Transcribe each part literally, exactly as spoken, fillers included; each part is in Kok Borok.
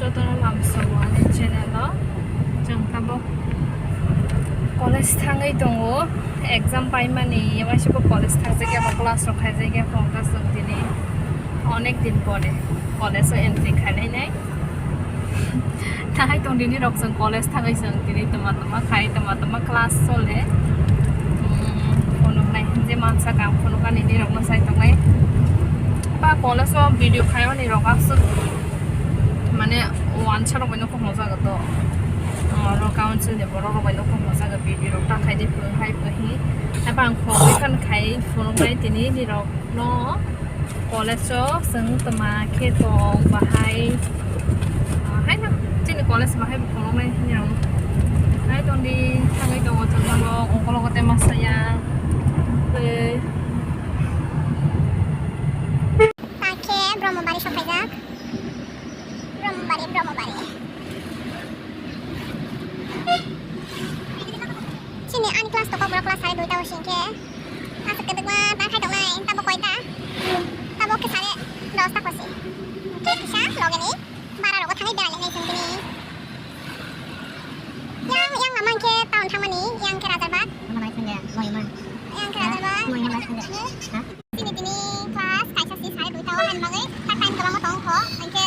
Jotono lamsogo ani channel o. Chwng tabuk college thangwi tongo, exam paimani, waisa bo college thangjakya, bo class rok khaijakya, hwnkhai chwng tini onek din pore college o entry khainai nai. Thangwi tong tini rok chwng college thangwi chwng tini tama tama khai, tama tama class chole. Hmm, phunuknai je mansa kang phunukani nini rokno sai tongnai. Ba college o video khaimani rok aswk mane wansa rok bai no. Oro council ni borok rok bai no kok mojaga, B B rok ta khai di, phwrwng hai phwrwng hi. Abo ang phone bai phano khai phone bai tini ni rok no college o chwng tma khe tong bahai. Ah, hai no chini college bahai bo phone bai ni rok. Hai tong di thangwi tongo chwng abo ongkologo tei masa ya. Tei. Ta khe Brahmabari sok khaijak. Brahmabari, Brahmabari. Chini ani class to kokborok class sare duita o sing khe. Aswk kwdwkma ta khai tongnai, tabuk koita? Tabuk khe sare dosta kosi. Khe kisa logeni bara rogo thangwi berai lai nai chwng tini. Yang, yang lama khe town thangmani, yang khe Rajarbat. Yang khe Rajarbat. Chini tini class kaisa si sare duita o haini bagwi ta time kwbangma tongo kho, hinkhe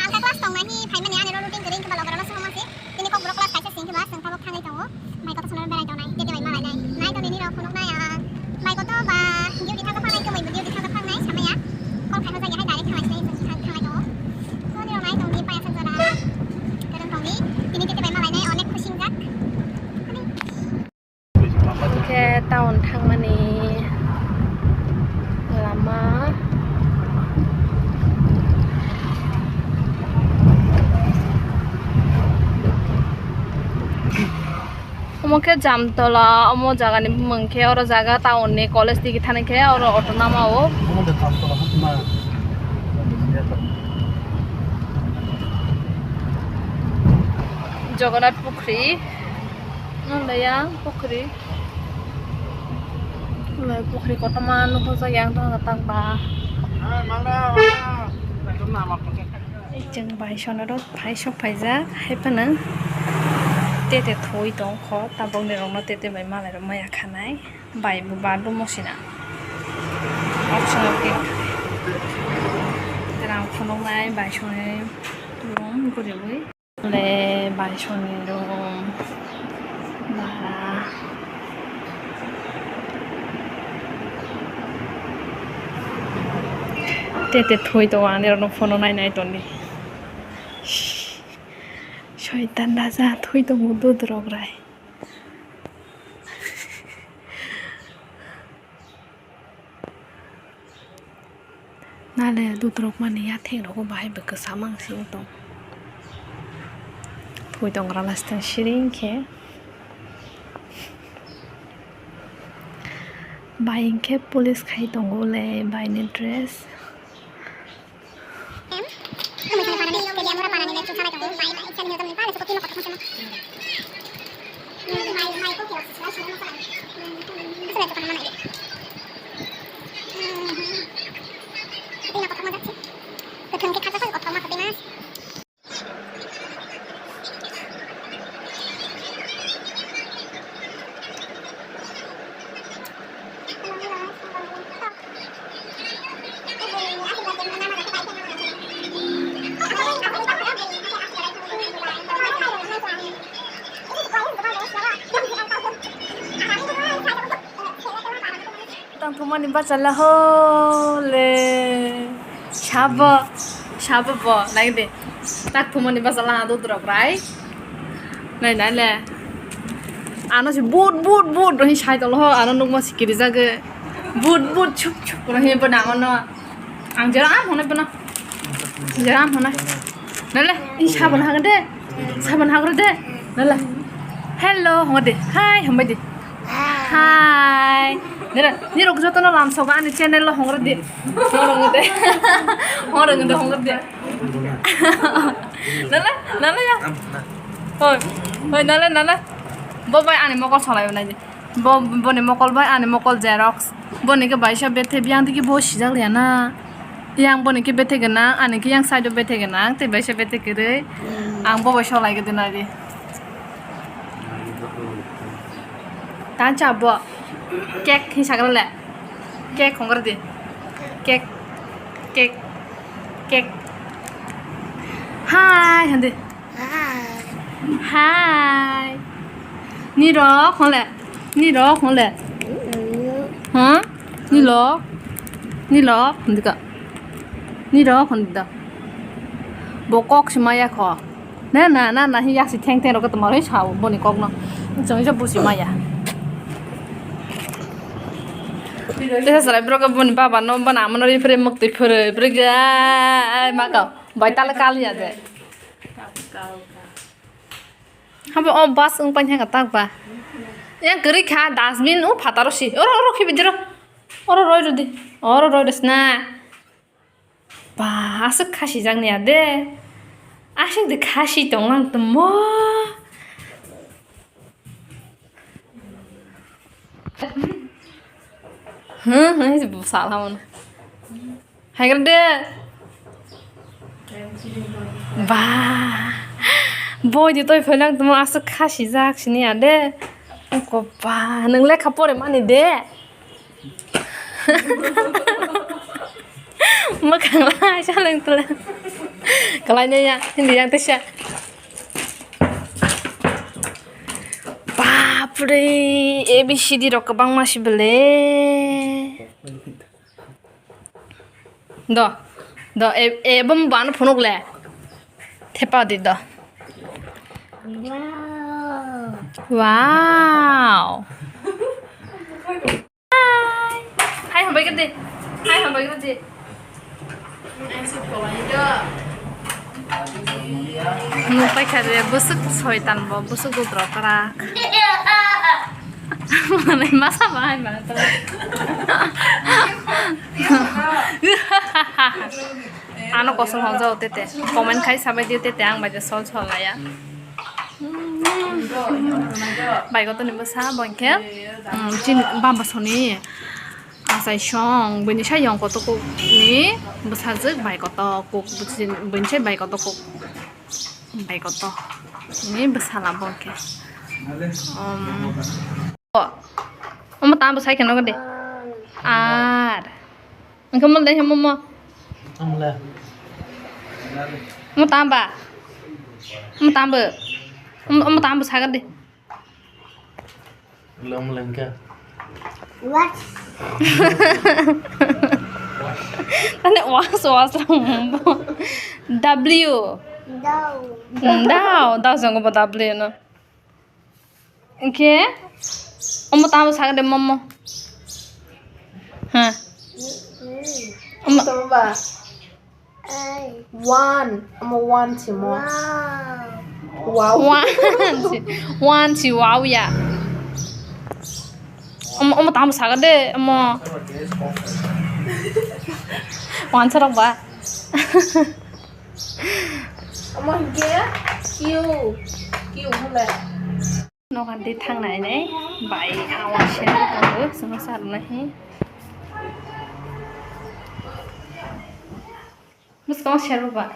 alka class tongnai hi phaimani ani ro routine kwrwi hinkhe ba loge rokno swngma se tini kokborok class kaisa si hinkhe ba chwng tabuk thangwi tongo, bai kotor swnamwi berai tongnai tei tei bai malai nai nai tongni nini rok phunuk nai ang bai kotor ba duty thangkha phangnai kwmwi bo duty thangkha phangnai samaya call khaima jagwi hai direct thanglai sinai chwng thang thanglai tongo. Toni rok nai tongdi paya sa jora kwrwng tongdi tini tei tei bai malai nai onek khusi wngjak. Hwnkhe town thangmani lama. Omo khe Jamtola, omo jagani bumung khe oro jaga town ni college digi thani khe oro auto nama o. Omo de Jamtola hokma. Jagannath Pukhri. Nung da yang pukhri. Nung da pukhri kotorma nukjak yang tong tang ba. Chwng bai sona rok phai sok phaijak hai phano tete thoi tong kho tabok ni rok no tete bai malai rok maya khanai bai bo ba dumo sina. Rang phunuknai bai soni room guriwi. Le bai soni room bara. Tete thoi tongo ani rokno phone o nai nai tongdi. Soitan raja thoi tongo dudrok rai. Nale dudrok mani yathek rogo bahai bo kwsa mang si wng tong. Phui tong rala stang siring khe. Bai hwnkhe police khai tongo le bai ni dress. Tang thumani bachalaho le. Sabo, sabo bo, naidi. Tak thumani bachalaha dudrok rai. Nai, nai le. Ano se but, but, but, rohi sai tolo ho, ano nukma sikiri jage. But, but, chup, chup, rohi bo nangono. Ang jera am hona bono. Jera am hona. Nale, i sabon hagde. Sabon hagre de. Nale. Hello, hongde. Hi, hambai de. Hi. Nira, nirok jotono lamsogo ani channel o hongra di. Hongra di. Hongra di, hongra di. Nala, nala ya. Hoi, hoi, nala, nala. Bo bai ani mokol salai nai di. Bo, boni mokol bai ani mokol xerox. Boni ke baisa bethe biang digi bo sijak liya na. Yang boni khe bethe gwnang, ani khe yang side o bethe gwnang, tei baisa bethe kwrwi. Ang bo bai solai gede nai di. Ta cha bo. Cake hinwi sagra le. Cake hwngra di. Cake. Cake. Cake. Hi hwn di. Hi. Nirok hwn le. Nirok hwn le. Huh? Nirok. Nirok hwn di ka. Nirok hwn di da. Bo kok se maya kho. Na, na, na, na, hi yaksi theng theng rok tongma roi sao boni kokno. Chwng je busi maya. Tesa salai bro boni baba no bana amano ri phre muk twi phre phre ga ai ma ka. Bai tale kali ya de. Habo o bus wng pain thang tak ba. Yang kwrwi kha dustbin o phataro si. Oro, oro khibi diro. Oro roi rudi. Oro roi rus na. Ba, aswk khasi jak ni ya de. Aswk de khasi tong lang tongmo. Huh, huh, bu sala mon. Hai kar de. Ba. Boy de toi phai lang tongmo aswk khasi jak sini ya de. Ko ba, nang lekha pore mani de. Mwkhang lai saleng tole. Kalai ne ya, hindi yang tesa. Bapre, A B C D rok kwbangma si bele. Do, do, e, e, bum ban phunuk le. Thepa di do. Wow. Wow. Hai. Hai, hambai gede. Hai, hambai gede. Nung paikha de, busuk soitan bo, busuk gudro kara. Mane masa bahai mane to. Ano kosol hojao tete. Comment khai sabai diyo tete ang bai de sol sol laya. Bai koto ni bwsa bo hinkhe, um, chini bamba soni achai song bini sai yong koto kok ni bwsajwk bai koto kok bini sai bai koto kok bai koto ni bwsala bo hinkhe. Um, omo tamo sai kheno de ar. Engkhe mo dai mo mo. Amla. Mo tamba. Mo tambo. Mo tambo sagar de. Lo mo lengka. What? Ane was was lo mo. W. Dau. Dau, dau jong bo W no. Hinkhe omo tamo sakha de momo. Ha. Omo tamo ba. One, omo one simo. Wow. One si, one si wow ya. Omo, omo tamo sakha de omo. One sarok ba. Omo hinkhe Q, Q hole. Nokan de thang nai nai bai awa share tongo sima sar nai hi. Bwskang share ba.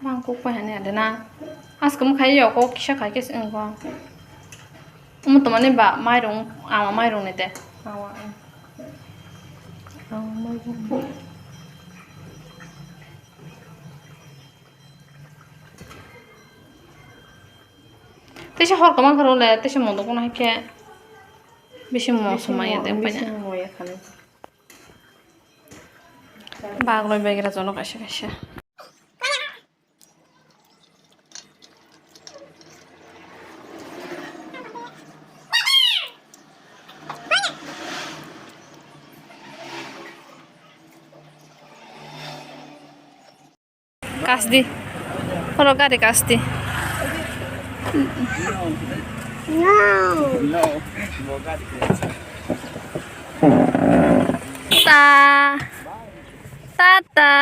Bang kok pai hani ade na. Askam khai yo kok kisa khai kes engko. Omo tomani ba mairung ama mairung ni te. Awa. Awa mairung. Tesa hor kwbang khe rw le, tesa mondok no hai khe bisi mo swmai ya de, bisi mo ya khani. Bagloi begra jono kaisa kaisa. Kasdi. Oro gari kasdi. No. Ta. Tata.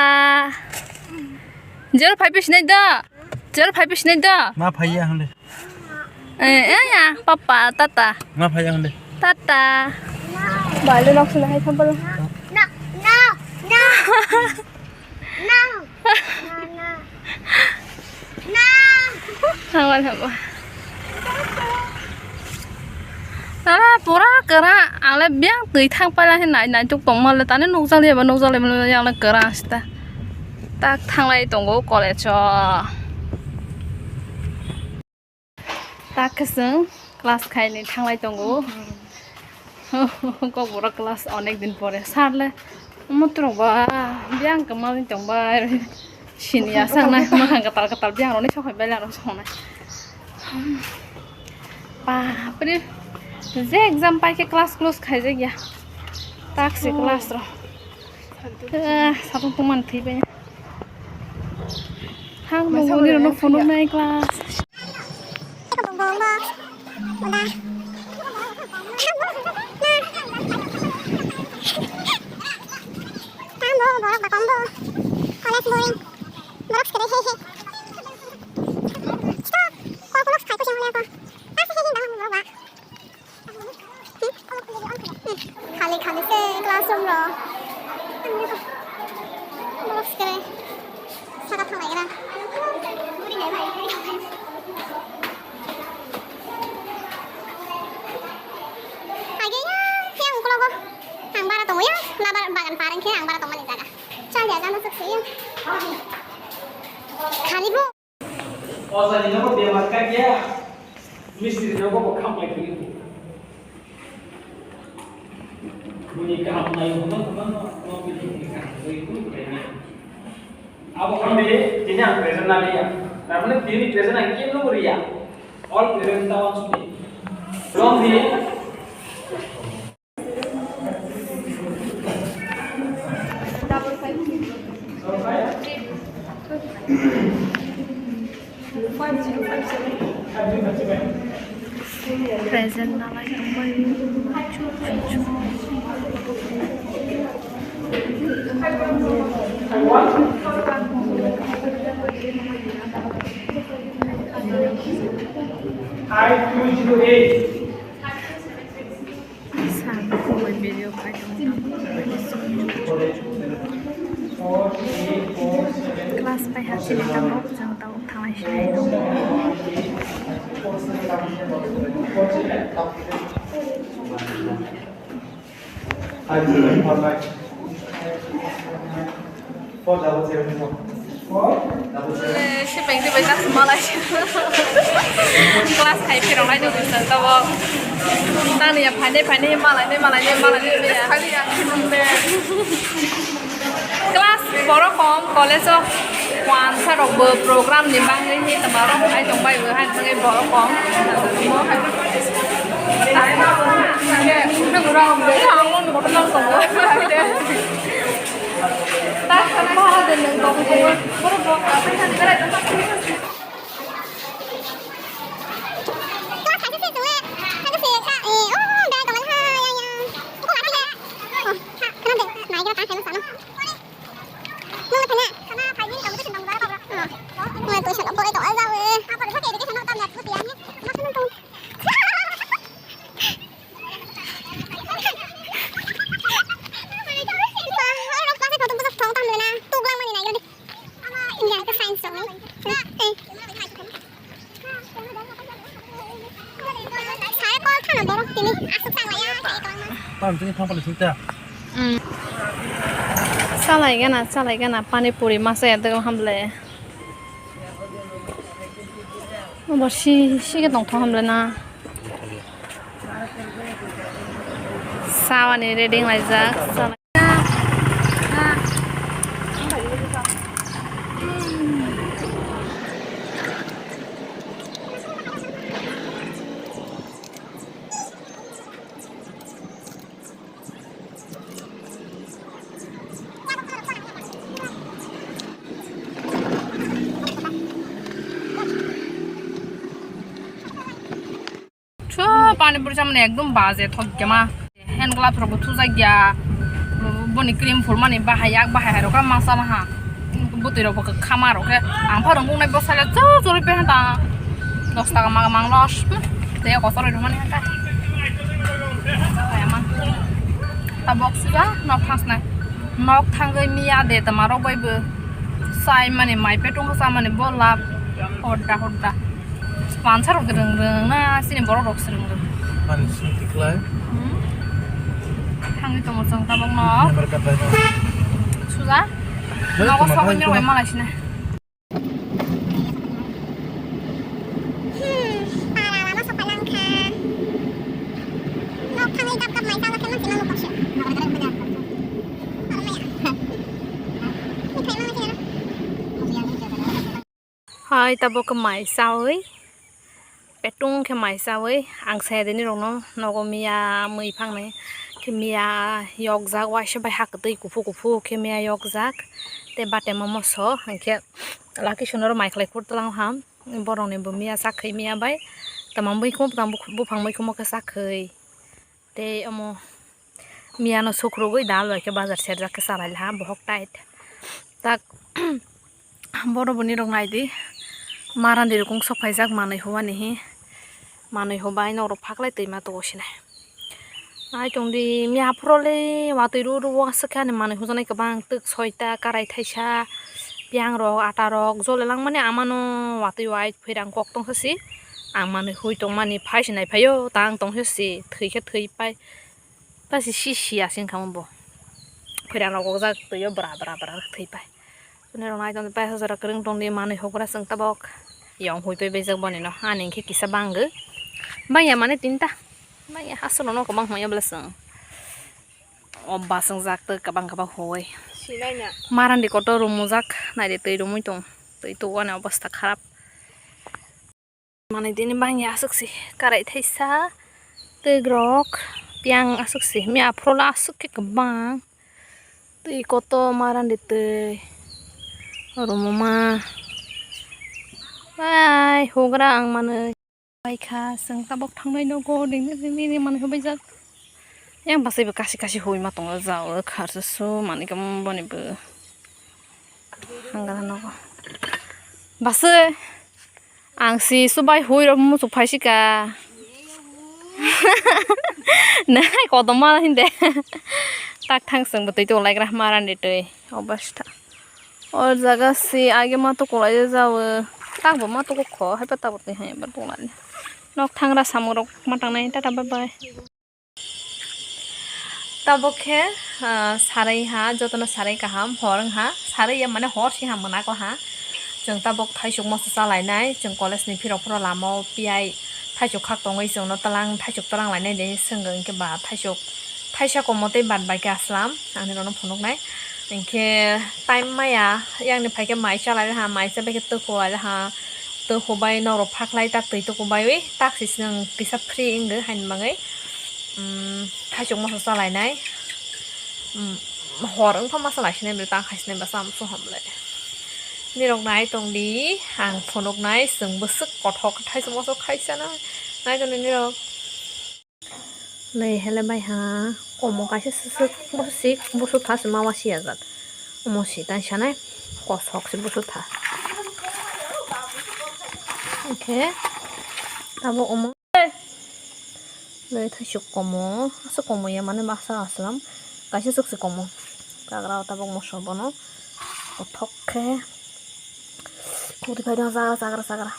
Jor phai pis nai da. Jor phai pis nai da. Ma phai ya hande. Eh, eh, ya, papa, tata. Ma phai ya hande. Tata. Bale nok sina hai thampal. No, no, no. No. No, no. No. Thampal, thampal. Ah, pura kwra, ang le biyang twi thang paila khe nai, nai tuk tongma le, tani nukjak liya ba, nukjak liya ba, yang le kwra sita. Tak thanglai tongo college o. Tak khe chwng class khaini thanglai tongo. Kok borok class onek din pore. Sir le, omo twrwng ba, biyang kwma wng tong bai. Sini ya sangnai, mwkhang kwtal kwtal biyang rokni sokhai bai lang rok songnai. Bapre, je exam pai khe class close khaijak ya. Tak se class rok. Ah, satung tungmani thwi bai. Thang bo wngwi rokno phunuknai class. Thang bo borok ba kom bo. College boring. Borok swkre he he. Stop. Kok borok sai ko sing le ko. Asa he he dang borok ba. Khali khali se classroom ro. Box kere. Saka thanglai gra. Age ya, yang ulo go. Ang bara tongo ya, labar bagan pareng khe ang bara tongmani jaga. Chal ya, jana suk se ya. Khali bo. O jani nogo bemar kha khe, mistri nogo bo khampai khe. Buni kaham nai hwnba hwnba no, no bini kaham nai hwnba hwnba. Abo hwnba tini ang present na liya. Tar mane tini present ang kemno bo riya. All present ta wansukdi. From the Present nalai tongbai. Five two zero eight. Sir, bo video khai tongo. Class pai ha chini tabuk, chwng tabuk thanglai sinai tongo. Sipeng sipeng tak malai. Class khai phirok nai nugwi sir tabok. Nang ni ya phainai phainai malai nai malai nai malai nai ya. Class borok kom college o wansa rok bo program ni bangwi hi tama rok khai tong bai bo hai thangwi borok kom. Salai gana, salai gana, pani puri masa ya degel hamle. Obo si, si ke tongthok hamle na. Sawani ready laijak. Chu pani puri chamani ekdom baje thok gema. Hand gloves rok bo thujak ya. Boni cream phurmani bahai yak bahai hai rok masa maha. Bwtwi rok bo kwkhama rok khe. Ang pha rong nai bwsai le chu churi pe hanta. Dos taka ma mang los. Te kosor rok mani hanta. Kaya ma. Tabok suja nok thangsnai. Nok thangwi miya de tama rok bai bo sai mani mai petung sa mani bo lab hodda hodda. Wansa rok rwng rwng na sini borok rok se rwng rwng. Ani sini tiklai. Hmm. Thangwi tongo chwng tabok nok. Suja. Nogo sogwi nirok malai sinai. Hai, tabok mai sawi. Petung khe mai chawi ang saya dini rokno nogo miya mui phangnai khe miya yokjak waisa bai ha kwtwi kuphur kuphur khe miya yokjak tei bate moso hinkhe laki sonoro mai khlai phuru twlang ham borokni bo miya chakhwi miya bai tama muikhumo buphang muikhumo khe chakhwi tei omo. Miyano sukrubwi dal bai khe bazar serjak khe chalailha bohok tight. Tak boro boni rok naidi marandi rokong sok phaijak manwi hubani hi manwi hubai norok phaklai twima tongo sinai. Ai tongdi miya phurole watwi ru ru aswk khe ani manwi hujaknai kwbang twk soita karai thaisa piyang rok ata rok jole langmani amano watwi wai phwirang kok tongsa si ang manwi hui tongmani phai sinai phaio tang tongsa si thwi khe thwi pai. Tasi si si asing kamo bo. Khwirang rok okjak twi o bra bra bra thwi pai. Tini rok nai tong pai jora kwrwng tong di manwi hokra chwng tabok. Yong hui pai bejak boni no. Ani hinkhe kisa bangwi. Bangya mane tinta. Bangya hasro no kwbang hwnwi bwla chwng. O baswng jak twi kwbang kwbang hui. Sinai na. Marandi kotor rumujak nai de twi rumui tong. Twi tu ani obostha kharap. Manwi tini bangya aswk se karai thaisa twk rok tiyang aswk se miya phurula aswk khe kwbang twi kotor marandi twi rumuma bai hugra ang manwi paikha chwng tabok thangnai nogo ringni ringni manwi hubaijak yang bwsaibo kasi kasi huima tongo jao kharsa su manwi khe boni bo hangra nogo bwsai. Ang si subai hui rok muchuk phai sika. Nai kotorma hinde. Tak thang chwng bwtwi tong lai gra marandi twi. Obostha. O jaga si age ma tukulai jawo. Tak bo ma tukuk kho hai pa tabuk twi hai ba tukulai. Nok thangra samung rok ma tangnai tata bye bye. Tabok khe, ah, sarai ha, jotono sarai kaham, hor wng ha, sarai ya mane hor si ha mwnako ha. Chwng tabok thaisuk moso chalainai, chwng college ni phirok phoro lama o piyai thaisuk khak tongwi chwngno twlang, thaisuk twlang lainai de swngwng khe ba thaisuk thaisa komo tei bad bai khe aslam, ang nini rokno phunuknai. Hinkhe time maya, yang ni phai khe mai chalai ha, mai chabai khe toko lai ha, toko bai norok phaklai tak twi toko bai wi tak si chwng kisa free wng de haini bagwi. Umm, thaisuk moso chalainai. Umm, hor wngkha ma chalai sinai bwlai, tang khai sinai bwsa, amsong ham bwlai. Nirok nai tong di, ang phunuk nai, chwng bwswk kothok thaisuk moso khai sanai. Nai tong di nirok. Nai hele bai ha, komo kaisa swswk, bwswk, bwswk tha se ma wasi ya jak. Omo si tai sanai, kosok se bwswk tha. Oke, tabo omo. Nai thaisuk komo, aswk komo ya mane baksa aslam kaisa swk se komo. Chagra o tabok moso bono kothok khe kwrwi phai tong chagra chagra chagra.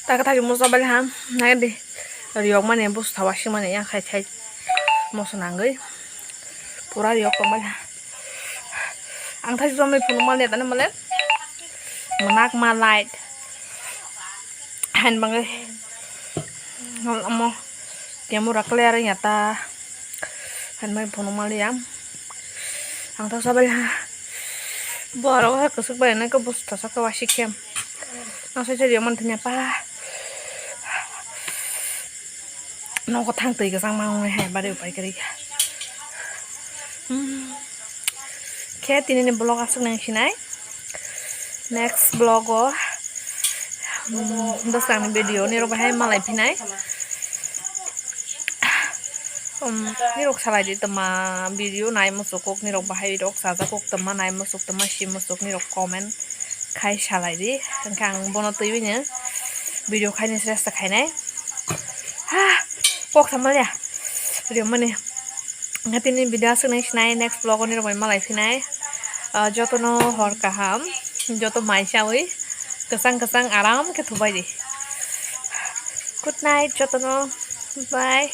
Taka taki moso bali ham nai di riyok mani busu thawa sing mani yang khai khai moso nangwi pura riyok tong bali ha. Ang thai jomai phunuk mani tani male mwnakma light. Hain bangwi omo camera clear wngya ta. Hain bai phunuk maliya. Ang ta sabai ha. Borok ha kwchwk bai nai khe busta saka wasi khe. Ang sai sai riyamani thanya pa. Nogo thang twi kwchang ma wngnai hai bari upai kwrwi kha. Hmm. Khe tinini vlog aswk nang sinai. Next vlog o, hmm, bwskangni video nirok bahai malai phinai. Um, nirok salai di tama video nai muchukuk nirok bahai rok chajak kuk tama nai muchuk tama si muchuk nirok comment khai salai di. Hwnkhe ang bono twiwi no video khaini sresta khainai. Ha, kok samalya. Video mani. Hati ni video aswk nai sinai, next vlog o nirok bai malai phinai. Ah, jotono hor kaham, joto mai chawi kwchang kwchang aram khe thubai di. Good night jotono, bye.